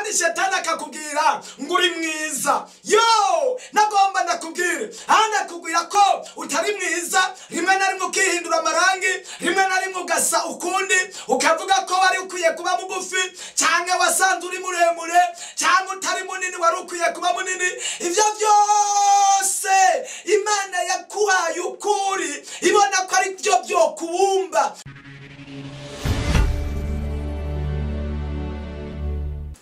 Ahandi shetani akakubwira ngo uri mwiza. Yo, nagomba ndakubwire, ahandi akubwira ko utari mwiza, rimwe na rimwe ukihindura amarangi, rimwe na rimwe ugasa ukundi, ukavuga ko wari ukwiye kuba mugufi, cyangwa wasanze uri muremure, cyangwa utari munini wari ukwiye kuba munini. Ivyo byose Imana yakuhaye ukuri, ibona ko ari byo byokubumba.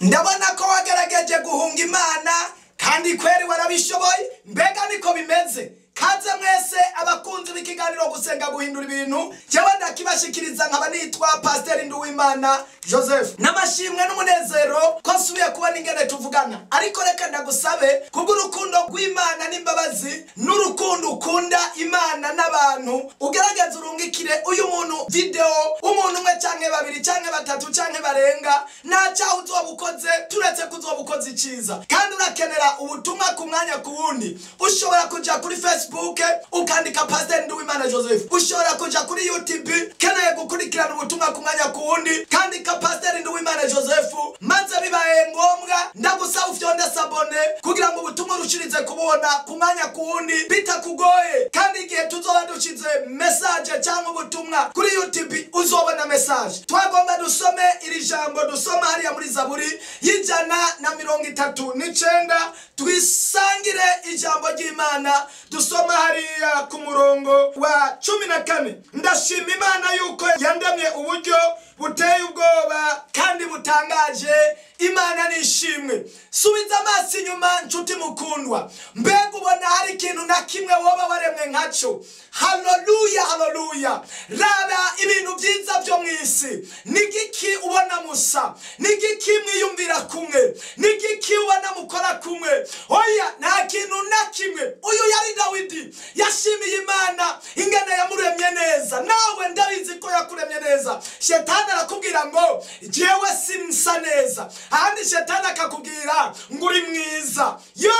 Ndabona ko wagerageje guhunga Imana kandi kweri warabishoboye. Mbega niko bimeze. Kaze mwese abakunzi b'ikiganiro Gusenga Guhindura Ibintu, jewe ndakibashikiriza nkaba nitwa Pasteur Nduwimana Joseph. N'amashimwe n'umunezero ko nsubiye kubona ingene tuvugana. Ariko reka ndagusabe kubw'urukundo rw'Imana n'imbabazi n'urukundo ukunda Imana n'abantu, ugerageze urungikire uyu muntu video, umuntu umwe canke babiri canke batatu canke barenga, nta cyaha uzoba ukoze turetse ko uzoba ukoze iciza. Kandi urakenera ubutumwa ku mwanya ku wundi, ushobora kuja kuri Facebook ukandika Pasteur Nduwimana Joseph, ushobora kuja kuri YouTube keneye gukurikirana ubutumwa ku mwanya ku wundi, kandika Pasteur Nduwimana Joseph. Maze bibaye ngombwa ndagusaba ufyonde sabone kugira ngo ubutumwa urushirize kubona ku mwanya ku wundi bitakugoye. Kandi igihe tuzoba dushize message cyangwa ubutumwa kuri YouTube uzobona message. Twagomba dusome iri jambo dusoma hariya muri Zaburi y'139, twisangire ijambo ry'Imana dusoma hariya ku murongo wa 14. Ndashima Imana yuko yandemye uburyo buteye ubwoba kandi butangaje. Imana nishimwe. Subiza amaso inyuma nshuti mukundwa, mbega ubona hari ikintu na kimwe woba waremwe nkaco? Haleluya, haleluya. Raba ibintu byiza byo mwisi. Nigiki ubona musa? Nigiki mwiyumvira kumwe? Nigiki ubona mukora kumwe? Oya, nta kintu na kimwe. Uyu yari Dawidi, yashimiye Imana ingene yamuremye neza. Nawe ndabizi ko yakuremye neza. Shetani arakubwira ngo jewe simsa neza, ahandi shetani akakubwira ngo uri mwiza. Yo,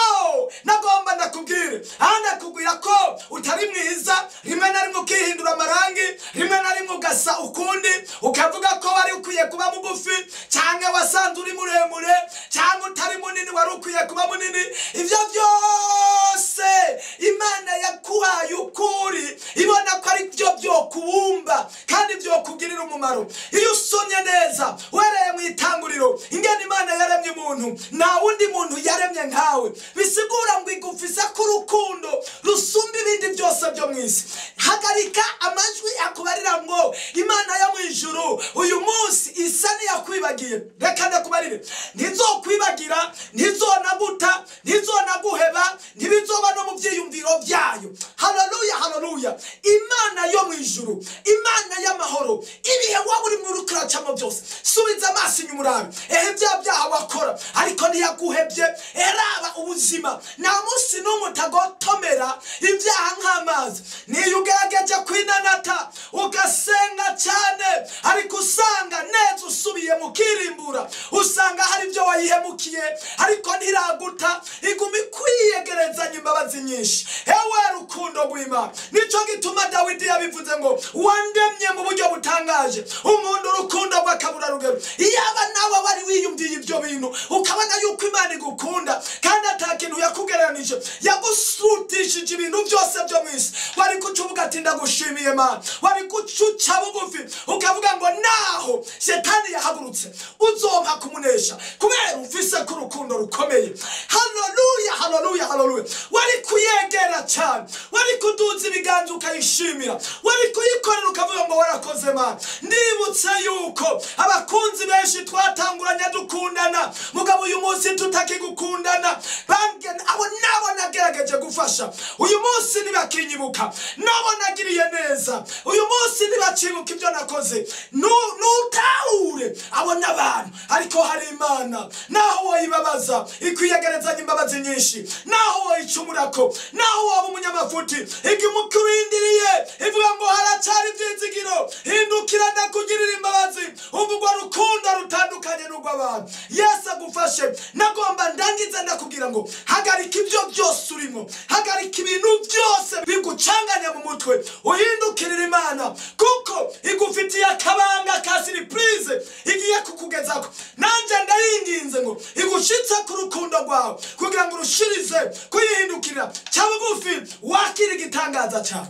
nagomba ndakubwire, ahandi akubwira ko utari mwiza, rimwe na rimwe ukihindura amarangi, rimwe na rimwe ugasa ukundi, ukavuga ko wari ukwiye kuba mugufi, cyangwa wasanze uri muremure, cyangwa utari munini wari ukwiye kuba munini. Ivyo byose Imana yakuhaye ukuri, ibona ko ari byo byokubumba kandi byokugirira umumaro. Iyo usomye neza uhereye mu itanguriro ingene Imana yaremye umuntu, nta wundi muntu yaremye nkawe. Bisigura ngo igufise ko urukundo rusumba ibindi byose byo mwisi. Hagarika amajwi akubarira ngo Imana yo mwijuru uyu munsi isa niyakwibagiye. Reka ndakubarire, ntizokwibagira, ntizonaguta, ntizonaguheba, ntibizoba no mu byiyumviro byayo. Haleluya, haleluya. Imana yo mwijuru, Imana y'amahoro, ibihe waba uri mu rukuracamo byose, subiza amaso inyuma urabe ehe bya byaha wakora ariko ntiyaguhebye. Eraba ubuzima, nta munsi n'umwe utagotomera ibyaha nk'amazi. Niyo ugerageje kwinanata ugasenga cyane, ariko usanga neza usubiye mukirimbura, usanga hari ibyo wayihemukiye, ariko ntiraguta, iguma ikwiyegerezanya imbabazi nyinshi. Ewe rukundo rw'Imana, nico gituma Dawidi yabivuze ngo wandemye mu buryo butangaje, unkunda urukundo rw'akaburarugero. Iyaba nawe wari wiyumviye ibyo bintu, ukabona yuko Imana igukunda kandi ata kintu yakugereranije, yagusutishije ibintu byose byo mwisi, wari kucuvuga ati ndagushimiye Mana, wari kucuca bugufi ukavuga ngo naho shetani yahagurutse uzompa kumunesha kubera ufise ku rukundo rukomeye. Haleluya, haleluya, haleluya. Wari kuyegera cyane, wari kuduza ibiganza ukayishimira, wari kuyikorera ukavuga ngo warakoze Mana. Ndibutse yuko abakunzi benshi twatanguranye dukundana, mugabo uyu munsi tutakigukundana. Abo nabo nagerageje gufasha, uyu munsi ntibakinyibuka, nabo nagiriye neza, uyu munsi ntibacibuka ibyo nakoze. Nutahure abo n'abantu, ariko hari Imana. Naho woyibabaza ikwiyegerezanya imbabazi nyinshi, naho woyicumurako, naho waba umunyamafuti, igimukurindiriye ivuga ngo haracyari ibyizigiro, hindukira ndakugirira imbabazi. Umva urwo rukundo rutandukanye n'urw'abantu. Yesu agufashe. Nagomba ndangiza ndakubwira ngo hagarika ibyo byose urimo, hagarika ibintu byose bigucanganya mu mutwe, uhindukirira Imana kuko igufitiye akabanga ka surprise igiye kukugezako. Nanje ndayinginze ngo urukundo rwawe kugira ngo urushirize kuyihindukirira. Ca bugufi wakira igitangaza cyawe.